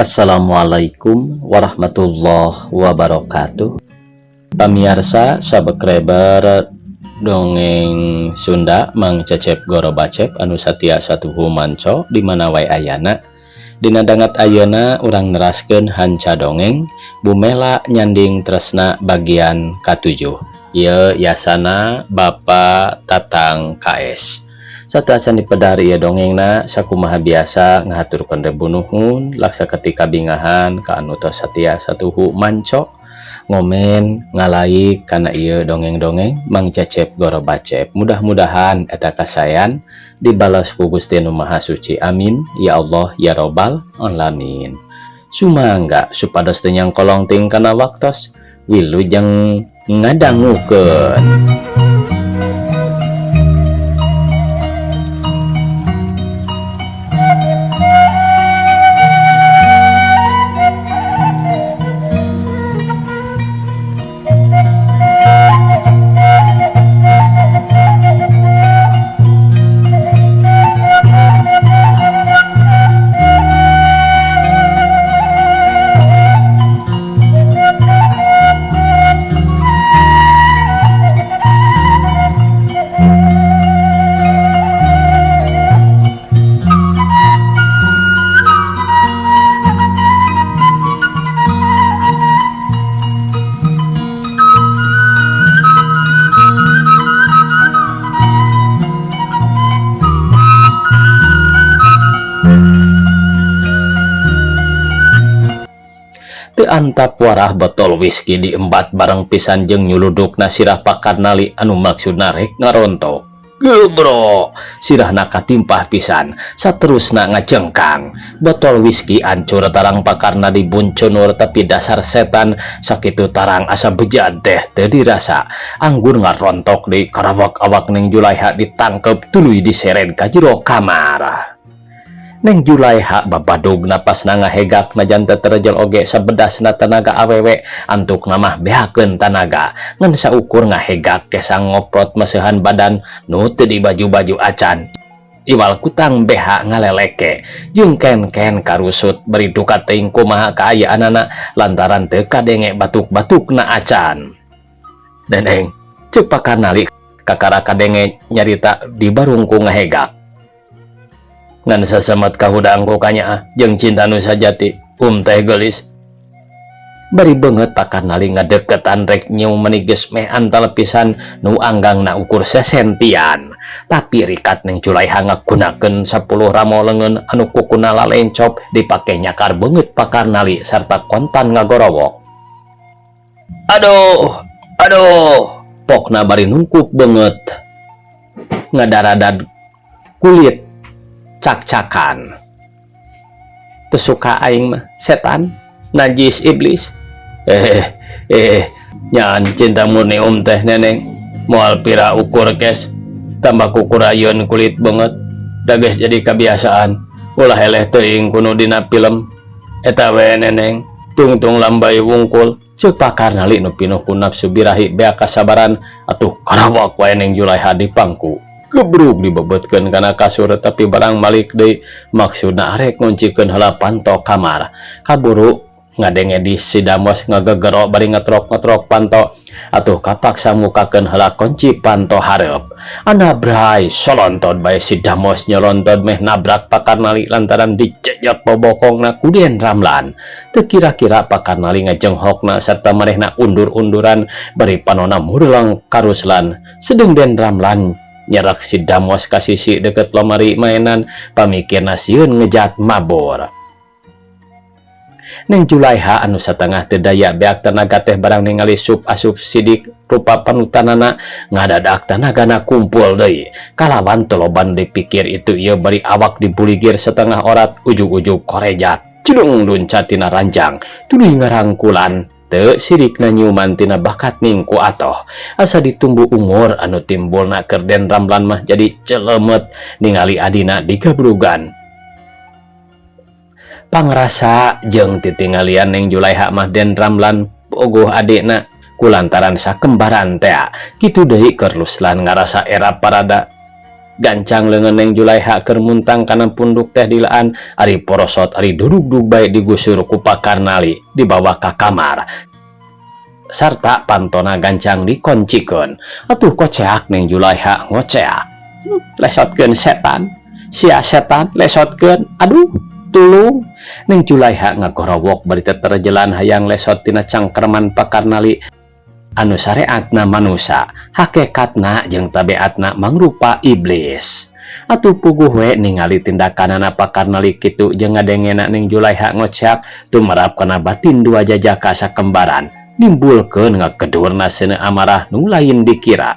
Assalamualaikum warahmatullahi wabarakatuh. Pamiarsa subscriber Dongeng Sunda Mang Cecep Goro Bacep anu satia satuhu manco di mana wae ayana. Dina danget ayeuna urang neraskeun hanca dongeng Bumela Nyanding Tresna bagian ka-7. Ieu yasana Bapak Tatang KS. Sateuacan dipedar ieu dongengna, sakumaha biasa ngahaturkeun rebu nuhun laksa ketika bingahan ka anu tos satia satuhu manco ngomen ngalaik kana ieu dongeng-dongeng Mang Cecep Goro Bacep. Mudah-mudahan eta kasayan dibalas ku Gusti Nu Maha Suci. Amin ya Allah ya Robbal Alamin. Sumangga supados teu nyangkolong ting kana waktos. Wilujeng ngadangukeun. Teu antap warah botol whisky diembat bareng pisan jeung nyuludukna sirah Pakarnali anu maksudna rek ngarontok. Gebro, sirahna katimpah pisan, saterusna ngajengkang. Botol whisky ancur tarang Pakarnali buncunur, tapi dasar setan sakitu tarang asa bejad teh teu dirasa. Anggur ngarontok di karawak awak Neng Julaiha ditangkep tuluy diseret ka jero kamar. Neng Julaiha babadug napasna ngahegak najan teu terjel oge sabedasna tenaga awewe antuk mah beakeun tanaga ngan saukur ngahegak kesang ngoprot meseuhan badan nu teu di baju-baju acan iwal kutang beha ngaleleke jeung ken-ken karusut bari duka teuing kumaha kaayaanana lantaran teu kadenge batuk-batukna acan. "Neneng," ceuk Pakarnali kakara kadenge nyarita di barungku ngahegak. "Ngan sasemet kahudang ku kanyaah jeung cinta nu sajati um teh geulis." Bari beungeut Pakarnali ngadeukeutan rek nyium meni geus meh antal pisan nu anggangna ukur sesentian. Tapi rikat Neng Julaiha ngagunakeun 10 ramo leungeun anu kukuna lalencop dipake nyakar beungeut Pakarnali sarta kontan ngagorowok. "Aduh, aduh," pokna bari nungkup beungeut ngadaradad kulit cak-cakan. "Teu suka aing mah, setan, najis, iblis." "Eh, eh, nyaan cinta murni um teh, Neneng. Moal pira ukur kes tambah kukurayeun kulit beungeut. Da geus jadi kebiasaan. Ulah eleh teuing kuno dina film. Eta we, Neneng, tungtung lambai wungkul," ceuk Pakarnali nu pinuh ku nafsu birahi beak kasabaran. Atuh karawak wae Neng Julaiha di pangku. Gebrug dibebetkeun kana kasur, tapi barang malik deui maksudna arek nguncikeun heula panto kamar. Kaburu ngadenge di si Damos ngagegero bari ngetrok-ngetrok panto. Atuh kapaksa mukakeun heula kunci panto hareup. Anabrai solontot bae si Damos nyolontot meh nabrak Pakarnali lantaran dijejak bobokongna ku Den Ramlan. Teu kira-kira Pakarnali ngajenghokna serta manehna undur-unduran bari panona murlang karuslan. Sedeng Den Ramlan nyerak si Damos ka sisi deket lemari mainan pamikirna sieun ngejat mabur. Neng Julaiha anu satengah teu daya beak tenaga teh barang ningali sup asup sidik rupa panutanana ngadadak tanagana kumpul deui kalawan teu loba nu dipikir itu ieu bari awak dibuligir setengah orat. Ujug-ujug korejat cidung luncat tina ranjang tuluy ngarangkulan. Teu sirikna nyiuman tina bakat ningku atoh asa ditumbu umur anu timbulna keur Den Ramlan mah jadi celemet ningali adina digabrugan. Pangrasa jeung titinggalian Neng Julaiha mah Den Ramlan bogoh adikna kulantaran sakembaran tea. Kitu deui keur Ruslan ngarasa era parada Gancang leungeun Neng Julaiha keur muntang kana punduk teh dilaan, ari porosot ari duduk-duduk bae digusur ku Pak Karnali dibawa ka kamar. Sarta pantona gancang dikoncikeun. Atuh koceak Neng Julaiha ngoceak. Lesotkeun setan. Sia setan lesotkeun. Aduh, tulung. Neng Julaiha ngagorowok bari teterjelan hayang lesot tina cangkerman Pak Karnali anu sareatna manusa, hakekatna jeung tabiatna mangrupa iblis. Atuh puguh we ningali tindakanana Pak Karnali kitu jeung ngadengena Neng Julaiha ngoceak tumerap kana batin dua jajaka sakembaran, nimbulkeun ngagedurna seuneu amarah nu lain dikira.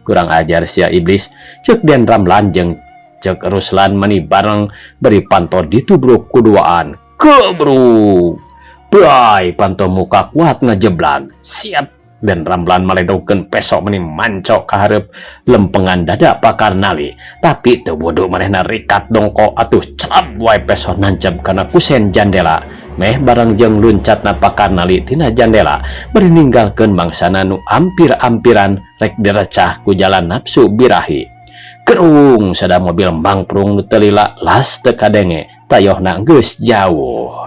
Kurang ajar sia iblis, cek Den Ramlan jeung cek Ruslan mani bareng bari panto ditubruk kuduaan. Kebruk. Bray, panto muka kuat ngejeblag. Siap. Den Ramlan maledokeun peso meni mancok ka hareup lempengan dada Pak Karnali. Tapi teu bodoh manehna rikat dongko, atuh celap wae peso nancep kana kusen jandela. Meh bareng jeung luncatna Pak Karnali tina jandela bari ninggalkeun mangsana nu ampir-ampiran rek direcah ku jalan nafsu birahi. Kerung sada mobil mangprung nu teu lila las teu kadenge, tayohna geus jauh.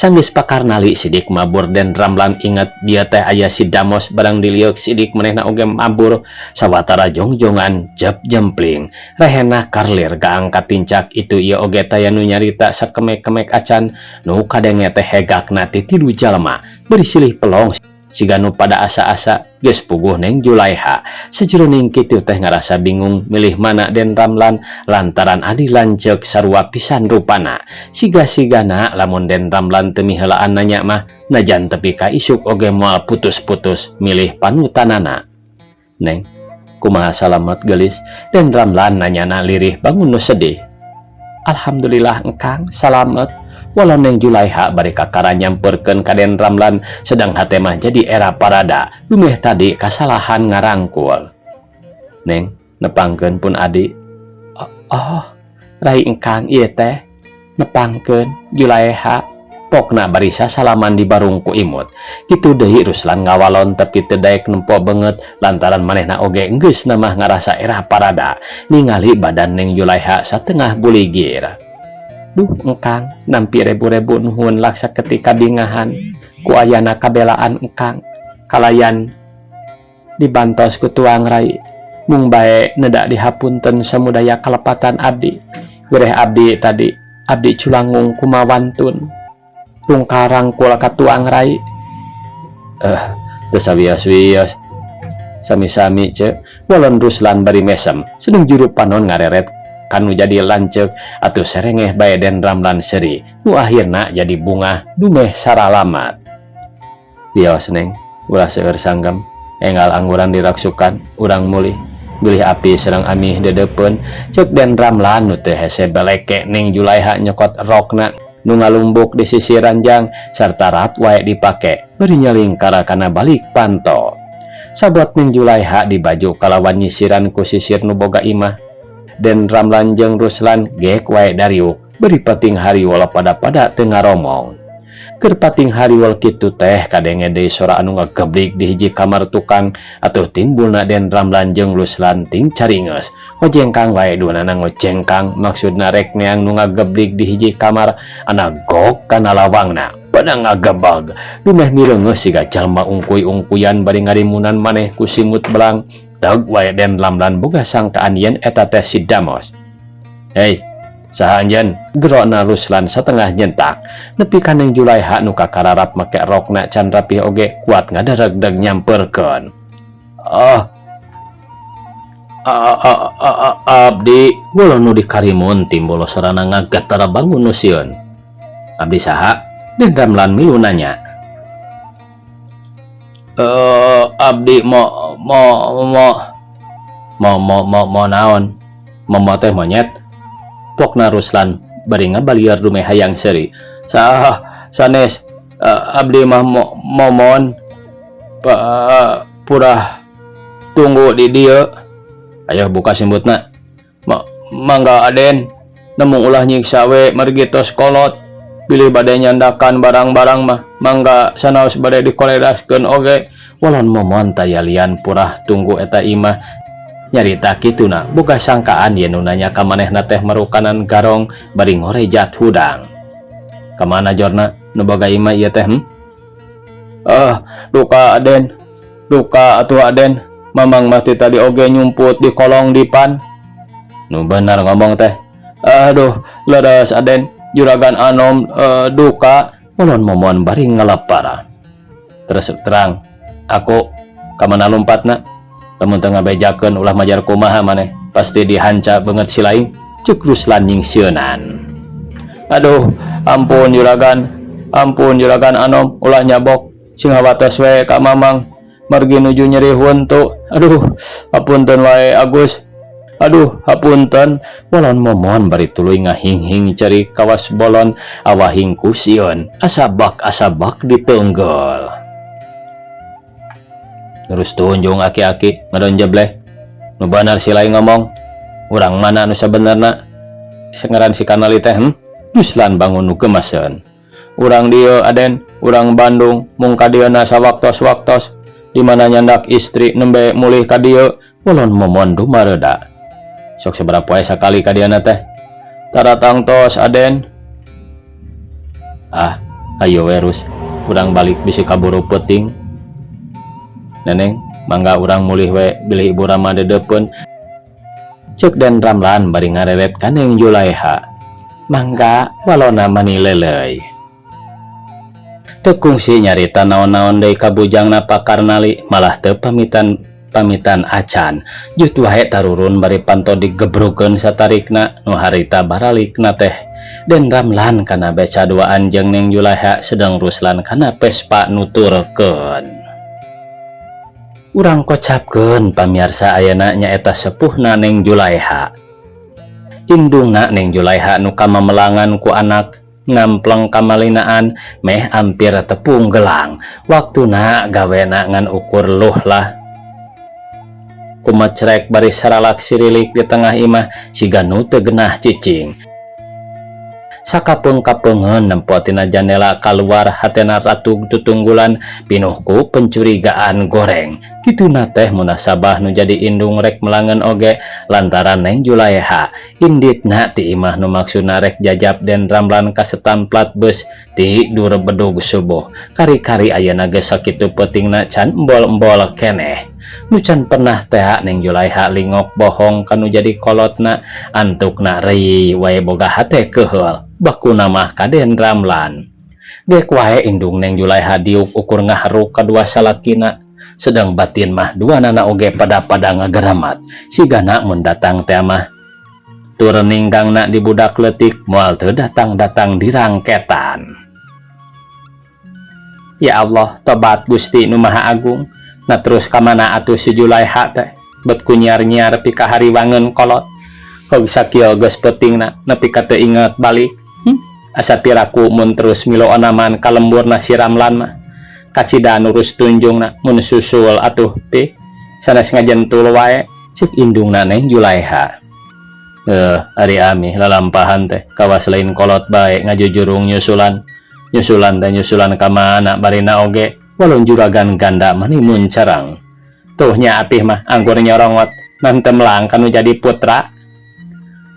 Sanggeus Pak Karnali sidik mabur, Den Ramlan inget dia teh aya si Damos barang dilieuk sidik manehna oge mabur sawatara jongjongan jep jempling rehena karlir gaangkat tincak itu ieu oge taya nu nyarita sakemek-kemek acan nu kadenge teh hegakna ti tilu jalma beri silih pelong siga nu pada asa-asa geus puguh Neng Julaiha. Sajeroning kitu teh ngarasa bingung milih mana Den Ramlan lantaran adi lanceuk sarua pisan rupana. Siga-sigana lamun Den Ramlan teu miheulaan nanya mah, najan tepi ka isuk oge moal putus-putus milih panutanana. "Neng, kumaha, salamet geulis?" Den Ramlan nanyana lirih bangun nu sedih. "Alhamdulillah, Engkang, salamet," walau Neng Julaiha bari kakara nyamperkeun ka Den Ramlan, sedang hate mah jadi era parada dumeh tadi kasalahan ngarangkul. "Neng, nepangkeun pun adi." Oh, rai Engkang ieu teh." "Nepangkeun Julaiha," pokna bari sasalaman di barung ku imut. Kitu deui Ruslan ngawalon, tapi teu daek nempo beungeut lantaran manehna oge geus namah ngarasa era parada ningali badan Neng Julaiha satengah buligir. "Duh Engkang, nampi rebu-rebu nuhun laksa ketika bingahan ku ayana kabelaan Engkang kalayan dibantos ku tuang rai. Mung bae nedak dihapunten samudaya kalepatan abdi. Gereh abdi tadi abdi culangung kumawantun rungkarang kula ka tuang rai." "Eh, teu sawios-wios, sami-sami," cek walon Ruslan bari mesem sedeng juru panon ngareret kanu jadi lanceuk. Atuh serengeh bae Den Ramlan seri nu akhirna jadi bungah dumeh saralamat. "Wios, Neng, ulah seueur sanggem, enggal angguran diraksukan urang mulih bilih api sareng amih dedepeun," cek Den Ramlan nu teu hese beleke. Neng Julaiha nyokot rokna nu ngalumbuk di sisi ranjang sarta rap wae dipake bari nyalingkara kana balik panto. Sabot Neng Julaiha dibaju kalawan nyisiran ku sisir nu boga imah. Den Ramlan jeung Ruslan gek wae dariuk beri pating hariwal pada-pada teu ngaromong. Keur pating hariwal kitu teh kadenge deui sora anu ngageblig di hiji kamar tukang. Atuh timbulna Den Ramlan jeung Ruslan ting caringeus. Ngojengkang wae duanana ngojengkang, maksudna rek neang nu ngageblig di hiji kamar. Ana gok kana lawangna pada ngagebag dumeh mireungeus siga jalma ungkuy-ungkuyan bari ngarimunan maneh ku simut belang. Teg wae Den Ramlan boga sangkaan yen eta teh si Damos. "Hei, saha anjeun?" gerona Ruslan satengah nyentak. Nepi ka Neng Julaiha nu kakararap make rokna can rapih oge kuat ngadaregdeg nyamperkeun. "Oh, abdi," walau nu dikarimun timbul sorana ngagetara bangun nu sieun. "Abdi saha?" Den Ramlan milu nanya. "Eh, abdi mo mo mo mo mo mo mo naon? Mo mo teh monyet," pokna Ruslan bari ngabalieur dumeh hayang seuri. "Sa sanes, abdi mah mo momon pa purah tunggu di dieu." "Ayo buka simbutna." "Ma mangga Aden, nemu ulah nyiksa we margi tos kolot. Bilih bade nyandakan barang-barang mah mangga, sanaos bade dikoledaskeun oge." Walon momon taya lian purah tunggu eta imah. Nyarita kituna boga sangkaan yen nu nanya ka manehna teh marukanan garong bari ngorejat hudang. Kamana jorna nu boga imah ieu teh? Ah, duka, Aden. Duka atuh, Aden. Mamang mah ti tadi oge nyumput di kolong dipan. Nu benar ngomong teh. Aduh, leres, Aden. Juragan Anom duka. Walon momon bari ngalepar. Terus terang, aku kamana lumpatna? Lamun teu ngabejakeun, ulah majar kumaha maneh, pasti dihanca beungeut si laing, cek Ruslan nyingsieunan. Aduh, ampun, Juragan. Ampun, Juragan Anom, ulah nyabok. Sing hawatos we ka Mamang. Margi nuju nyeri huntu. Aduh, hapunten wae, Agus. Aduh, hapunten. Walon momon bari tuluy ngahinghing cerik kawas bolon awahing ku sieun. Asabak asabak ditenggel. Terus tunjung aki-aki ngadon jebleh. Nu benar si lain ngomong. Urang mana nu sabenerna? Sengaran si Kanali teh? Ruslan bangun nu gemaseun. Urang dieu, Aden, urang Bandung, mung ka dieu sawaktos-waktos. Di mana nyandak istri nembe mulih ka dieu, walon momon dumareda. Sok sabaraha poe sakali ka dieu teh? Tara tangtos, Aden. Ah, ayo we, Rus. Urang balik bisi kaburu peuting. Neneng, mangga urang mulih we bilih Ibu Rama dedepeun. Cek Den Ramlan bari ngareret ka Neng Julaiha. Mangga, walona mani leleuy. Teu kungsi nyarita naon-naon deui ka bujangna Pak Karnali, malah teu pamitan pamitan acan. Jut wae tarurun bari panto digebrukeun satarikna nu harita baralikna teh. Den Ramlan kana beca duaan jeung Neng Julaiha, sedang Ruslan kana Vespa nuturkeun. Urang kocapkeun, pamiarsa, ayeuna nyaeta sepuhna Neng Julaiha. Indungna Neng Julaiha nu kamamelangan ku anak ngampleng kamalinaan meh ampir tepung gelang. Waktuna gawena ngan ukur luh lah. Kumecrek bari saralak sirilik di tengah imah siga nu teu genah cicing. Sakapeung-kapeungeun nempo tina jandela kaluar, hatena ratug tutunggulan pinuh ku pencurigaan goreng. Kituna teh munasabah nu jadi indung rek melangeun oge lantaran Neng Julaiha inditna ti imah nu maksudna rek jajap Den Ramlan kasetan plat bus ti durebedug subuh. Kari-kari ayeuna geus sakitu peutingna can embol-embol keneh. Nu can pernah tea Neng Julaiha lingok bohong kanu jadi kolotna, antukna rei wae boga hate keuheul bakuna mah ka Den Ramlan. Gek wae indung Neng Julaiha diuk ukur ngaharuk kadua salakina, sedang batin mah dua nana oge pada-pada ngageramat sigana mun datang teh mah tur ninggangna di budak leutik, moal teu datang-datang dirangketan. Ya Allah, tobat Gusti nu Maha Agung. Nah, terus kamana atuh si Julaiha teh? Bet ku nyiar-nyiar pikahariwangeun kolot. Hog sakieu geus peutingna nepi ka teu inget balik. Asa piraku mun terus milo onaman ka lemburna si Ramlan mah. Kacida nurus tunjungna mun susul atuh pi. Sanes ngajentul wae, cek indungna Neng Julaiha. Eh, ari ami lalampahan teh kawas lain kolot bae ngajujurung nyusulan. Nyusulan teh nyusulan ka mana barina oge, walon juragan ganda mani muncarang. Tuh nya apih mah anggur nyorongot nantem melang kanu jadi putra.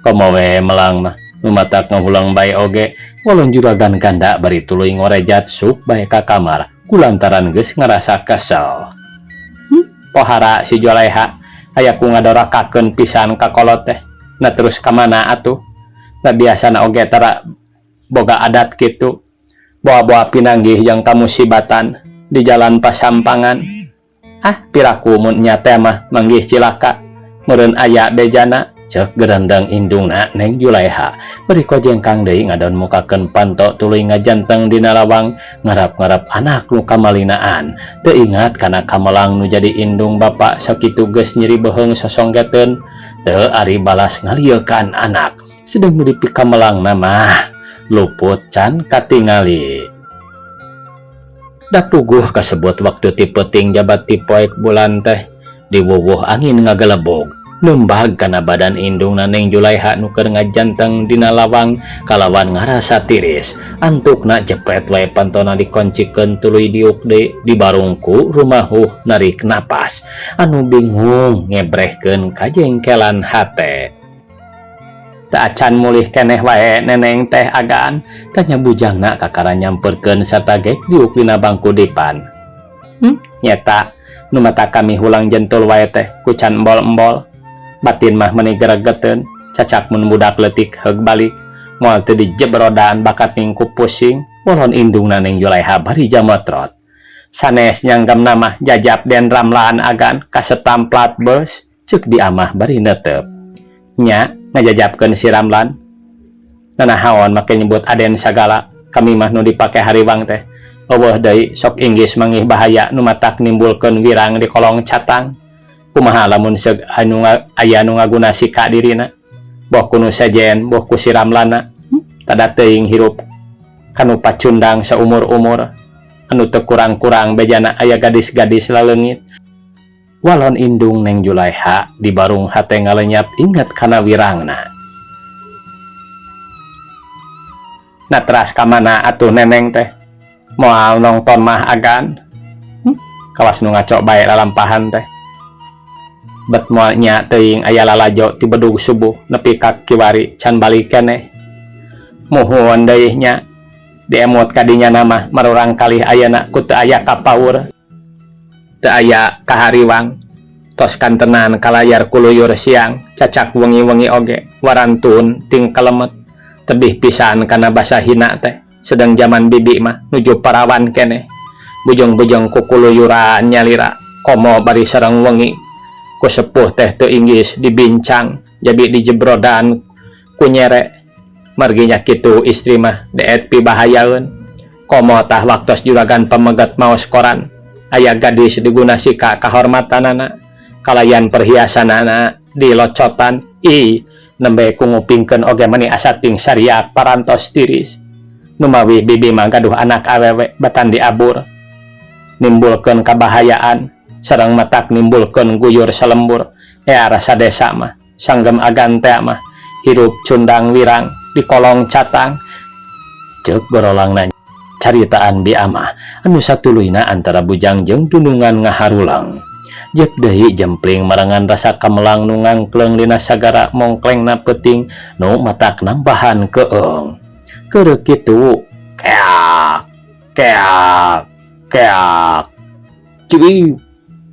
Komo we melang mah nu matak ngahulang bae oge, walon juragan ganda bari tuluy ngorejat sup bae ka kamar kulantaran geus ngarasa kesel. Pohara si Julaiha aya ku ngadorakakeun pisan ka kolot teh. Nah, terus ka mana atuh? Nah, biasana oge tara boga adat kitu. Boa-boa pinanggih jeung kamusibatan di jalan pasampangan. Ah, piraku mun nya teh mah manggih cilaka. Meureun aya bejana, cek gerendeng indungna Neng Julaiha. Bari kojengkang deui ngadon mukakeun panto tuluy ngajanteng dina lawang ngarap-ngarap anak nu kamalinaan. Teu ingat kana kamelang nu jadi indung bapak sakitu geus nyeri beuheung sosonggeteun. Teu ari balas ngaliekan anak. Sedeng nu dipikamelangna mah luput can katingali. Da puguh kasebut waktu ti peuting jabat ti poek bulan teh diwuwuh angin ngagelebog. Nembag kana badan indungna Neng Julaiha nu keur ngajanteng dina lawang kalawan ngarasa tiris. Antukna jepret wae pantona dikoncikeun tuluy diuk deui di barungku rumahuh narik napas anu bingung ngebrehkeun kajengkelan hate. Teu acan mulih keneh wae neneng teh agan? Tanya bujangna kakara nyamperkeun sarta gek diuk dina bangku dipan. Nyeta nu mata kami hulang jentul wae teh ku can embol-embol. Batin mah meni geregeteun, cacak mun budak leutik heug balik moal teu dijebrodan bakat ningku pusing. Wolon indungna Neng Julaiha bari jamotrot. Sanes nyanggemna mah jajap Den Ramlan agan kasetam plat bus, ceuk Bi Amah bari neuteup. Nya ngajajapkeun si Ramlan. Nanahaon make nyebut Aden sagala, kami mah nu dipake hariwang teh. Eueuh deui sok inggis manggih bahaya nu matak nimbulkeun wirang di kolong catang. Kumaha lamun seug anu aya nu ngaguna sika dirina, boh ku nu sejen boh ku si Ramlana. Tada teuing hirup kanu pacundang saumur-umur anu teu kurang-kurang bejana aya gadis-gadis laleungit. Walon indung Neng Julaiha di barung hate ngalenyap inget kana wirangna. Nah teras ka mana atuh neneng teh? Moal nongton mah agan? Kawas nu ngaco bae lalampahan teh. Bet moal nya teuing aya lalajo ti bedug subuh nepi ka kiwari can balik keneh. Muhun deui nya diemut ka dinya mah marurang kalih ayana ku teu aya kapaur. Teu aya kahariwang. Tos kantenan kalayar kuluyur siang cacak wengi-wengi oge warantun ting kalemet. Tebih pisan kana basa hina teh sedang jaman bibi mah nuju parawan keneh. Bujeng-bujeng ku kuluyuran nyalira komo bari sareng wengi. Ku sepuh teh teu inggis dibincang jabi dijebrodan ku nyere. Marginya kitu istri mah deet pibahayaeun. Komo tah waktos juragan pameget maos koran aya gadis diguna sika kahormatanana kalayan perhiasanana dilocotan. Ih nembe ku ngupingkeun oge meni asa ting sariak parantos tiris. Numawi bibi mah gaduh anak awewe batan diabur nimbulkeun kabahayaan sareng matak nimbulkeun guyur salembur. Ea rasa desa mah sanggem agan teh mah hirup cundang wirang di kolong catang. Ceuk gorolangna caritaan Bi Amah anu satuluyna antara bujang jeung dunungan ngaharulang. Jep deui jempling marangan rasa kamelang nu ngangkleung dina sagara mongklengna peuting nu matak nambahan keung. Keureuh kitu keak keak keak cuiu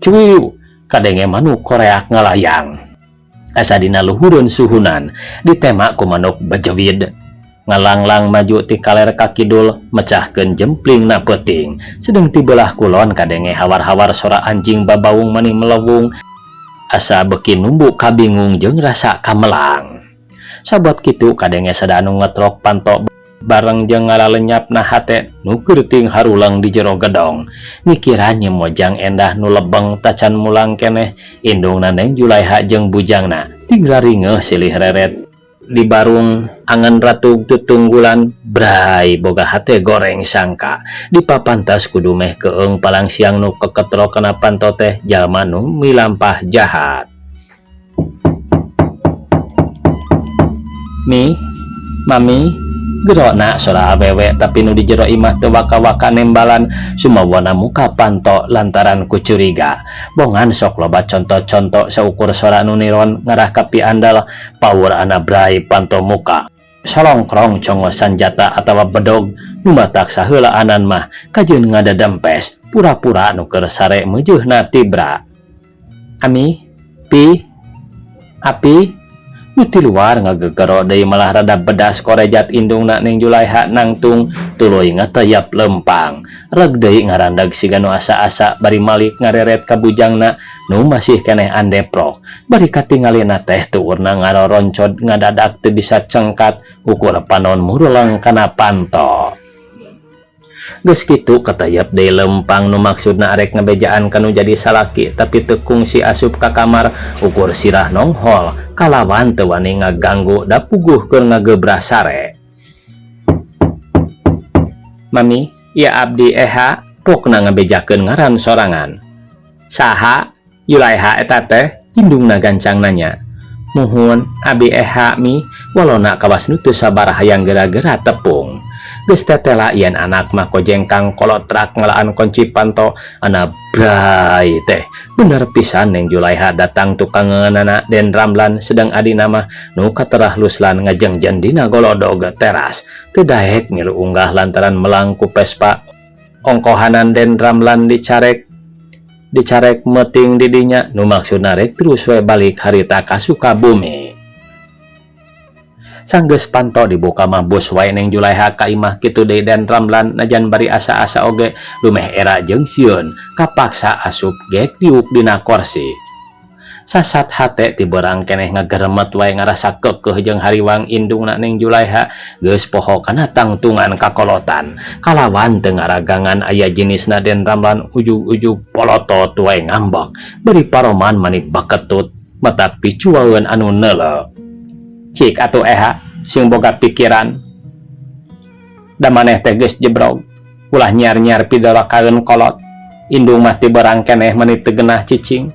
cuiu kadenge manuk koreak ngalayang. Asa dina luhureun suhunan ditema ku manuk bejewid. Ngalanglang maju ti kaler ka kidul mecahkeun jemplingna peuting. Sedeng ti belah kulon kadenge hawar-hawar sora anjing babaung mani melewung. Asa beuki numbu kabingung jeung rasa kamelang. Sabot kitu kadenge sada anu ngetrok panto bareng jeung ngalalenyapna hate nu geuting harulang di jero gedong. Mikiran nyemojang endah nu lebeng tacan mulang keneh indungna Neng Julaiha jeung bujangna ting raringeuh silih reret. Di barung angan ratug tutunggulan bray boga hate goreng sangka dipapantas kudu meh keung palang siang nu keketrok kana panto teh jalma nu milampah jahat. Mi, mami, gerona sora awewe tapi nu di jero imah teu waka-waka nembalan sumawana muka panto lantaran ku curiga. Bongan sok loba conto-conto saukur sora nu niron ngarah ka piandal power ana bray panto muka. Solongkrong congo sanjata atawa bedog nu matak saheulaanan mah kajeun ngadadempes pura-pura nu keur sare meujeuhna tibra. Ami, pi, api, nu ti luar ngagegero deui malah rada bedas korejat indungna Neng Julaiha nangtung tuluy ngatayap lempang. Reg deui ngarandag siga nu asa-asa bari malik ngareret ka bujangna nu masih keneh andeprok. Bari katingalina teh tuurna ngaroroncod ngadadak teu bisa cengkat ukur panon muruleng kana panto. Geus kitu katayap deui lempang nu maksudna arek ngabejaan kanu jadi salaki tapi teu kungsi asup ka kamar ukur sirah nonghol kalawan teu wani ngaganggu da puguh keur ngagebrah sare. Mami, ya abdi eha pokna ngabejakeun ngaran sorangan. Saha? Julaiha eta teh? Indungna gancang nanya. Muhun, abi eha mi, walona kawas nu teu sabar hayang gera-gera tepung. Geus tetela yen anak mah kojengkang kolotrak ngalaan kunci panto ana bray teh. Bener pisan Neng Julaiha datang tukangeunana Den Ramlan sedang adina mah nu katerah Ruslan ngajengjen dina golodog teras. Teu daek milu unggah lantaran melang ku Vespa ongkohanan Den Ramlan dicarek dicarek meuting di dinya nu maksudna rek terus we balik harita ka Sukabumi. Sanggeus panto dibuka mah bus wae Neng Julaiha ka imah kitu deui Den Ramlan najan bari asa-asa oge lumeh era jeung sieun kapaksa asup gek diuk dina korsi. Sasat hate ti beurang keneh ngageremet wae ngarasa keukeuh jeung hariwang indungna Neng Julaiha geus poho kana tangtungan kakolotan. Kalawan teu ngaragangan aya jenisna Den Ramlan ujug-ujug polotot wae ngambek bari paroman mani baketut matak picuaeun anu neuleu. Cik atuh eha sing boga pikiran da maneh teh geus jebrog ulah nyiar-nyiar pidorakaeun kolot. Indung mah ti beurang keneh mani teu genah cicing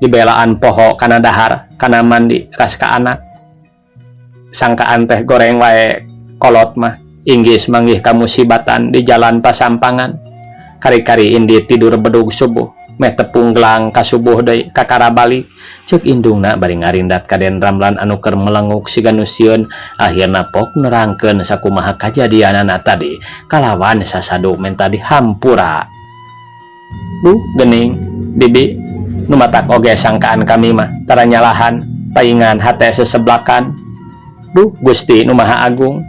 dibelaan poho kana dahar kana mandi ras ka anak sangkaan teh goreng wae kolot mah inggis manggih kamusibatan di jalan pasampangan kari-kari indi tidur bedug subuh meh tepung gelang ka subuh deui kakara balik ceuk indungna bari ngarindat ka Den Ramlan anu keur melenguk siga nu sieun akhirna pok nerangkeun sakumaha kajadianana tadi kalawan sasadu menta dihampura. Duh geuning bibi nu matak oge sangkaan kami mah tara nyalahan paingan hate seseblakan. Duh Gusti nu Maha Agung.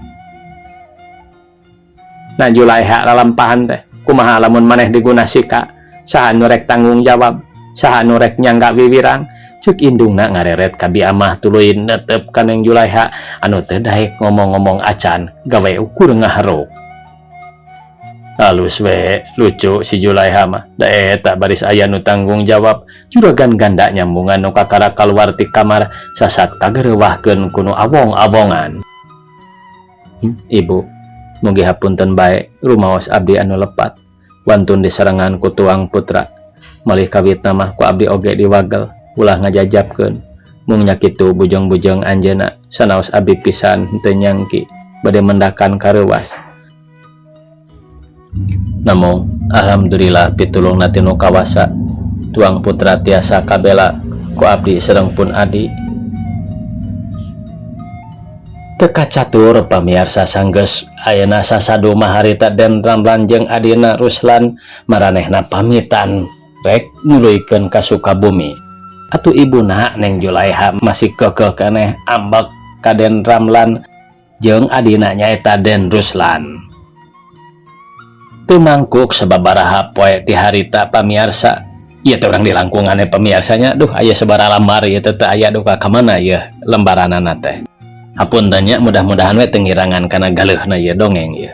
Nah Julaiha lalampahan teh kumaha lamun maneh diguna sika saha nu rek tanggung jawab saha nu rek nyangga wiwirang ceuk indungna ngareret ka biamah tuluy netep ka Neng Julaiha anu teu daek ngomong-ngomong acan gawe ukur ngaharuk. Halus we lucu si Julaiha mah da eta baris aya nu tanggung jawab juragan ganda nyambungan nu kakara kaluar ti kamar sasat kagerewahkeun ku nu awong-awongan. Ibu mugi hapunten bae rumaos abdi anu lepat wantun diserangan ku tuang putra malih kawitna mah ku abdi oge diwagel ulah ngajajabkeun mung nya kitu bujeng-bujeng anjeunna sanaos abdi pisan henteu nyangki bade mendakan kareuwas. Namung alhamdulillah pitulungna ti nu kawasa tuang putra tiasa kabela ku abdi sareng pun adi. Teu kacatur pamiarsa sanggeus ayeuna sasadu maharita Den Ramlan jeung adina Ruslan maranehna pamitan rek nuluykeun ka Sukabumi. Atuh ibuna Neng Julaiha masih keukeuh keneh ambek ka Den Ramlan jeung adina nyaeta Den Ruslan. Teu mangkuk sababaraha poe ti harita pamiarsa ieu teh urang di langkungan pamiarsanya duh aya sabaraha lambar ieu teh teu aya duh ka mana ieu lembaranana teh. Hapunten nya mudah-mudahan we teu ngirangan kana galeuhna ieu dongeng ieu.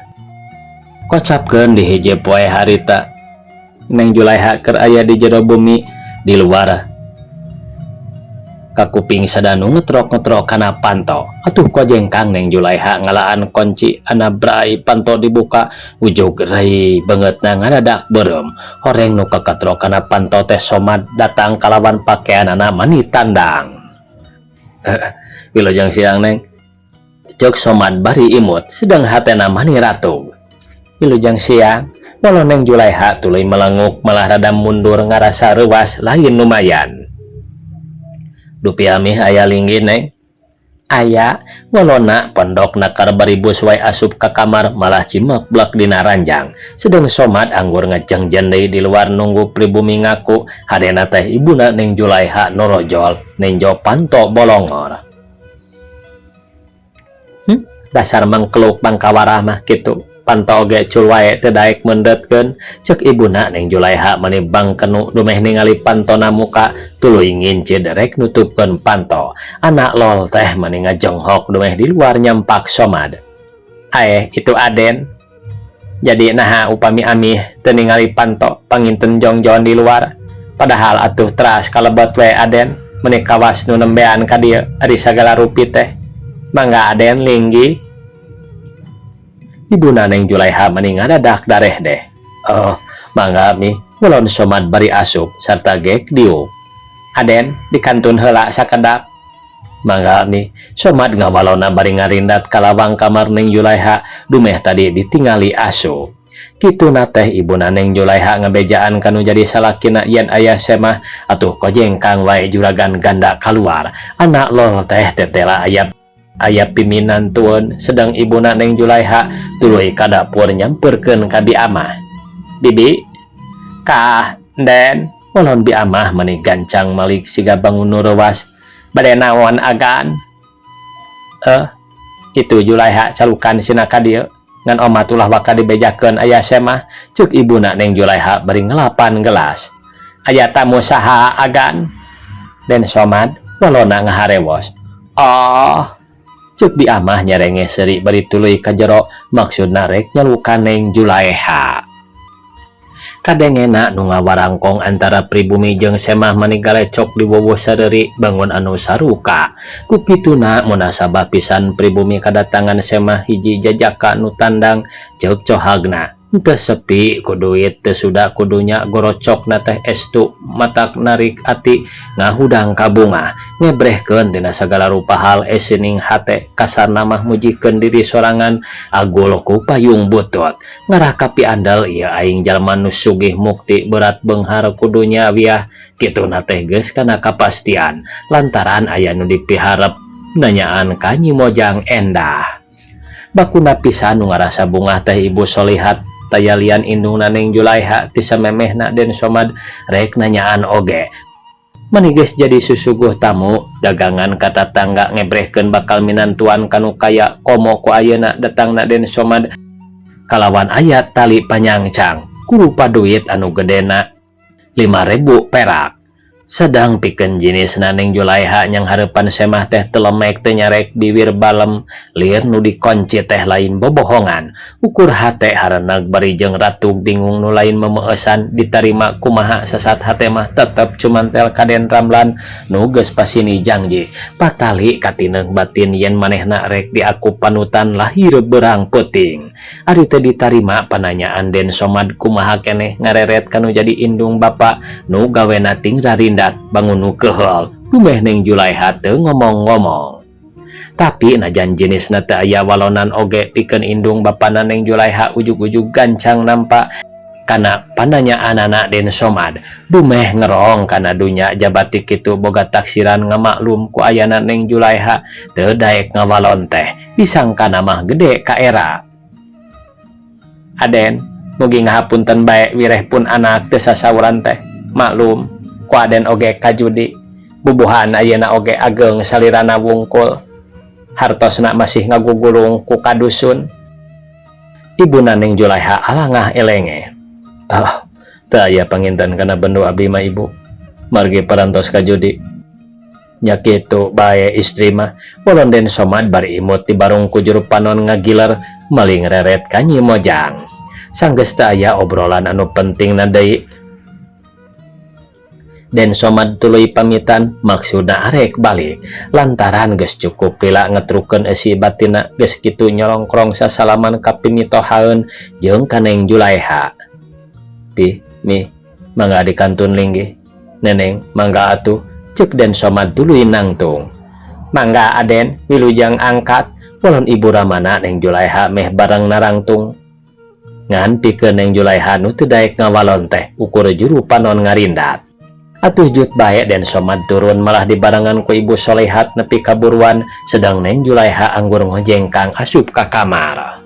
Kocapkeun di hiji poe harita Neng Julaiha keur aya di jero bumi di luar kakuping sadanu ngetrok-ngetrok kana panto. Atuh kojengkang Neng Julaiha ngalaan kunci ana brai panto dibuka ujug rai beungeutna ngadadak beureum. Horeng nu kaketrok kana panto teh Somad datang kalawan pakaianana mani tandang. Wilujeng siang Neng. Ceuk Somad bari imut sedang hatena mani ratug. Wilujeng siang. Walau Neng Julaiha tuluy melenguk malah rada mundur ngarasa reuwas lain lumayan. Dupi amih aya linggih Neng. Aya walona pondokna karbaribus wae asup ka kamar malah cimek blek dina ranjang. Sedeng Somad anggur ngejengjen deui di luar nunggu pribumi ngaku hadena teh ibuna Neng Julaiha norojol nenjo panto bolongor. Dasar mangkeluk bangkawarah mah kitu. Panto oge cul wae teu daek meundetkeun ceuk ibuna Neng Julaiha mani bangkenu dumeh ningali pantona muka tuluy ngincid rek nutupkeun panto. Anak lol teh mani ngajonghok dumeh di luar nyampak Somad. Aeh itu Aden. Jadi naha upami amih teu ningali panto panginten jongjon di luar. Padahal atuh teras kalebet we Aden meni kawas nu nembean ka dieu ari sagala rupi teh. Mangga Aden linggih. Ibuna Neng Julaiha mani ngadadak dareh deh. Oh, mangga mi walon Somad bari asup sarta gek diuk. Aden dikantun heula sakedak. Mangga Mi. Somad ngawalonna bari ngarindat ka lawang kamar Neng Julaiha dumeh tadi ditingali asup. Kituna teh ibuna Neng Julaiha ngabejaan kanu jadi salakina yen aya Semah atuh kojengkang wae juragan ganda kaluar. Anak lol teh tetela aya aya piminantueun sedang ibuna Neng Julaiha tuluy ka dapur nyamperkeun ka Bi Amah. Bibi kah Den walon Bi Amah meni gancang malik siga bangun nu reuwas. Bade naon agan? Eh, itu Julaiha calukan sina ka dieu ngan omat ulah waka dibejakeun aya Semah, ceuk ibuna Neng Julaiha bari ngelapan gelas. Aya tamu saha agan? Den Somad, walonna ngaharewos. Oh, ceuk Bi Amah nyerenge seuri bari tuluy ka jero maksudna rek nyalukan Neng Julaiha. Kadengena nu ngawarangkong antara pribumi jeung Semah mani galecok di wowo sareuri bangun anu saruka. Ku kituna munasabah pisan pribumi kadatangan Semah hiji jajaka nu tandang ceuk cohagna. Teu sepi ku duit teu suda kudunya gorocokna teh estu matak narik ati ngahudang kabungah ngebrehkeun tina sagala rupa hal esining hate kasarna mah mujikeun diri sorangan agul ku payung butut ngarah kapiandel ieu aing jalma nu sugih mukti berat beunghar kudunya wiah kituna teh geus kana kapastian lantaran aya nu dipiharep nanyaan ka Nyi Mojang Endah. Bakuna pisan nu ngarasa bungah teh Ibu Solihat tayalian indungna Neng Julaiha ti samemehna Den Somad rek nanyaan oge mani geus jadi susuguh tamu dagangan ka tatangga ngebrehkeun bakal minantuan kanu kaya komo ku ayeuna datangna Den Somad kalawan aya tali panyangcang kurupa duit anu gedena 5.000 perak. Sedang pikeun jinisna Neng Julaiha nyang hareupan Semah teh teu lemek teu nyarek biwir balem lir nu dikonci teh lain bobohongan ukur hate hareuneg bari jeung ratug bingung nu lain memeesan ditarima kumaha sasat hate mah tetep cumantel ka Den Ramlan nu geus pasini jangji patali katineng batin yen manehna rek diaku panutan lahir berang peuting. Ari teu ditarima pananyaan Den Somad kumaha keneh ngareret kanu jadi indung bapa nu gawena ting rarindat bangun nu keheul dumeh Neng Julaiha teu ngomong-ngomong. Tapi najan jenisna teu aya walonan oge pikeun indung bapana Neng Julaiha ujug-ujug gancang nampa kana pananyaanana Den Somad dumeh ngerong kana dunya jabati kitu boga taksiran ngamaklum ku ayana Neng Julaiha teu daek ngawalon teh disangkana mah gede ka era. Aden mugi ngahapunten bae wireh pun anak teu sasauran teh maklum ku Aden oge kajudi bubuhan ayeuna oge ageng salirana wungkul hartosna masih ngagugulung ku kadusun. Ibuna Neng Julaiha alangah elenge. Ah, teu aya panginten kana bendo abdi mah ibu margi parantos kajudi nya kitu bae istri mah, walon Den Somad bari imut di barung ku juru panon ngagiler maling reret ka Nyi Mojang. Sanggeus teu aya obrolan anu penting na deui, Den Somad tuluy pamitan maksudna arek balik lantaran geus cukup lila ngetrukeun eusi batinna geus kitu nyolongkrong sasalaman ka pimitohaeun jeung ka Neng Julaiha. Pi Mi, mangga dikantun linggih. Neneng, mangga atuh, ceuk Den Somad tuluy nangtung. Mangga Aden, wilujeng angkat, walon ibu ramana Neng Julaiha meh bareng narangtung. Ngan pikeun Neng Julaiha nu teu daek ngawalon teh ukur juru panon ngarindat. Atuh jut bae Den Somad turun malah dibarengan ku Ibu Solehat nepi kaburuan sedang Neng Julaiha anggur ngojengkang asup ka kamar.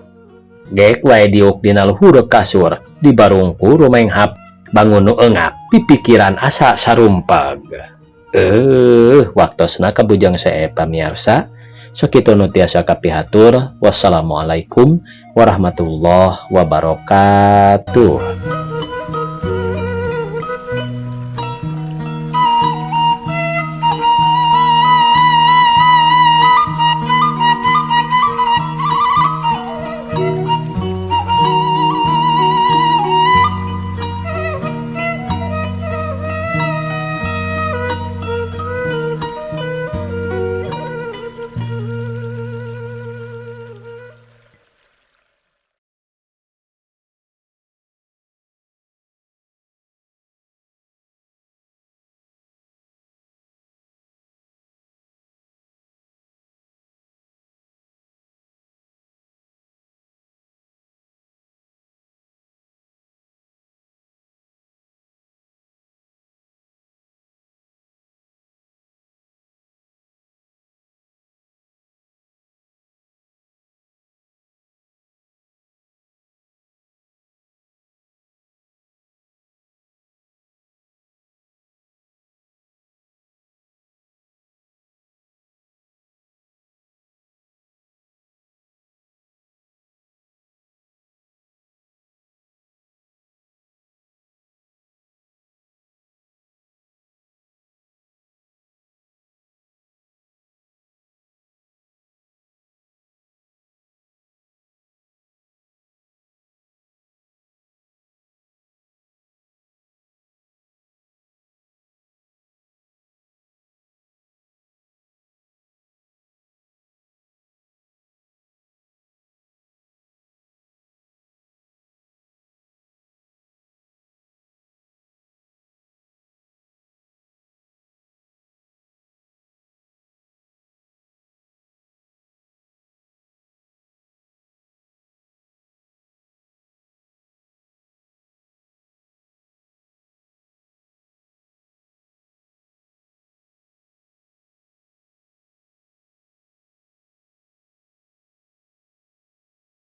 Gek wae diuk dina luhur kasur dibarungku rumenghap bangun nu eungap pipikiran asa sarumpeg. Eh, waktosna kabujang sae pamiarsa. Sakitu nu tiasa kapihatur. Wassalamualaikum warahmatullahi wabarakatuh.